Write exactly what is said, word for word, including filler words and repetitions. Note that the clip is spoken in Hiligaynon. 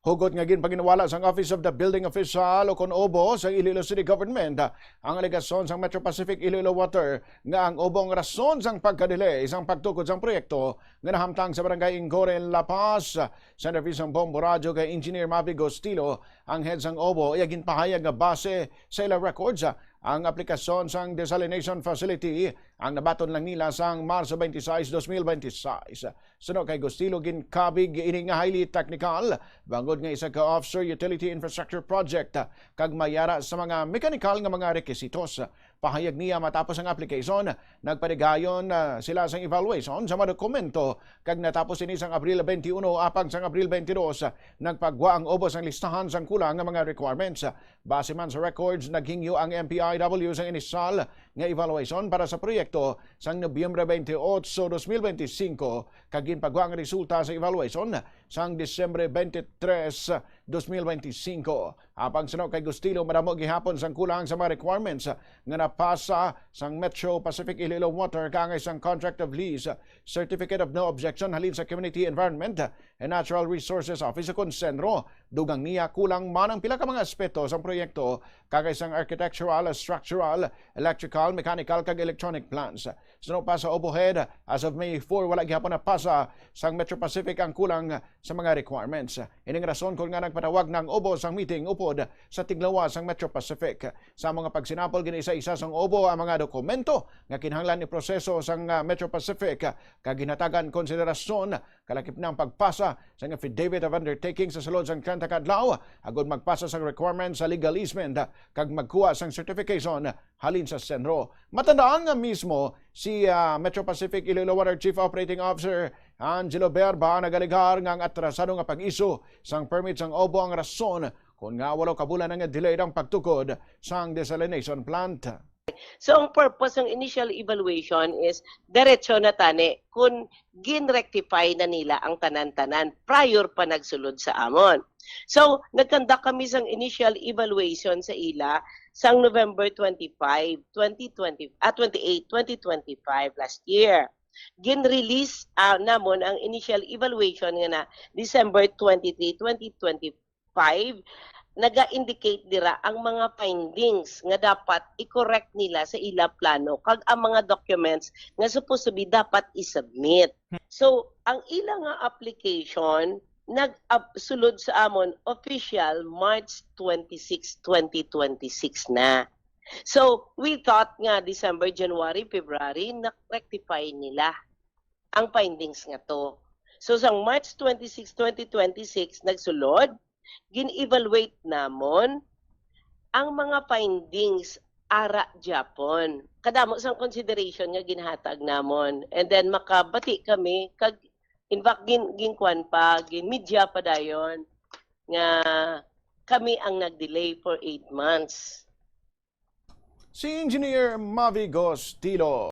Hugot nga ginpanginwala sang Office of the Building Official o kon obo sa Iloilo City Government ang alegasyon sang Metro Pacific Iloilo Water nga ang obo ang rason sang pagka-delay sang pagtukod sang proyekto nga nahamtang sa Barangay Inggoren, La Paz. Sa interview sang Bombo Radyo kay Engineer Mavi Gostilo, ang head sang obo, iya ginpahayag nga base sa ila records, ang aplikasyon sang desalination facility ang nabaton lang nila sang Marso twenty-six, twenty twenty-six. Suno kay Gustilo, ginkabig ini nga highly technical, bangod nga isa ka offshore utility infrastructure project, kag may ara sa mga mekanikal nga mga rekisitos. Pahayag niya, matapos ang application, nagpadigayon, ah, sila sang evaluation sa mga dokumento, kag natapos ini sang Abril twenty-one, apang sang Abril twenty-two, nagpagwa ang obo sang listahan sang kulang nga mga requirements. Base man sa records, naghingyo ang M P I W sang inisyal nga evaluation para sa proyekto sang Nobyembre twenty-eight, twenty twenty-five, kag ginpagwa ang resulta sa evaluation sang Disyembre twenty-three, twenty twenty-five. Apang suno kay Gustilo, madamo gihapon sang kulang sa mga requirements nga napasa sang Metro Pacific Iloilo Water kaangay sang contract of lease, certificate of no objection halin sa Community Environment and Natural Resources Office o kon CENRO. Dugang niya, kulang man ang pila ka mga aspeto sang proyekto, kaangay sang architectural, structural, electrical, mechanical, kag electronic plans. Suno pa sa obo head, as of May four, wala gihapon napasa sang Metro Pacific ang kulang sa mga requirements. Ining rason kon ngaa nagpatawag na ang obo sang meeting upod sa tiglawas sang Metro Pacific. Sa mga pagsinapol, gin-isa-isa sang obo ang mga dokumento nga kinahanglan iproseso sang, ah, Metro Pacific, kag ginhatagan konsiderasyon kalakip na ang pagpasa sang affidavit of undertaking sa sulod sang treinta ka adlaw, agod magpasa sang requirements sa legal easement kag magkuha sang certification halin sa CENRO. Matandaan nga mismo si, ah, Metro Pacific Iloilo Water Chief Operating Officer Angelo Berba nagalegar nga ang atrasado nga pag-issue sang permit sang obo ang rason kon ngaa walo ka bulan nga delayed ang pagtukod sang desalination plant. So, ang purpose ng initial evaluation is diretso na tani kung gin-rectify na nila ang tanan-tanan prior pa nagsulod sa amon. So, nag-conduct kami sang initial evaluation sa ila sang November twenty-five, twenty twenty, ah, twenty-eight, twenty twenty-five, last year. Gin-release, ah, namon ang initial evaluation nga na December twenty-three, twenty twenty-five. Naga-indicate dira ang mga findings nga dapat i-correct nila sa ila plano kag ang mga documents nga supposed to be dapat i-submit. So, ang ila nga application nag-, sulod sa amon official March twenty-six, twenty twenty-six na. So, we thought nga December, January, February, na-rectify nila ang findings nga to. So, sang March twenty-six, twenty twenty-six, nagsulod, gin-evaluate namon ang mga findings ara gyapon. Kadamo sang consideration nga ginhatag namon. And then, makabati kami, kag, in fact, gin-, ginkuan pa, gin-media pa dayon nga kami ang nag-delay for eight months. Si Engineer Mavi Gostilo.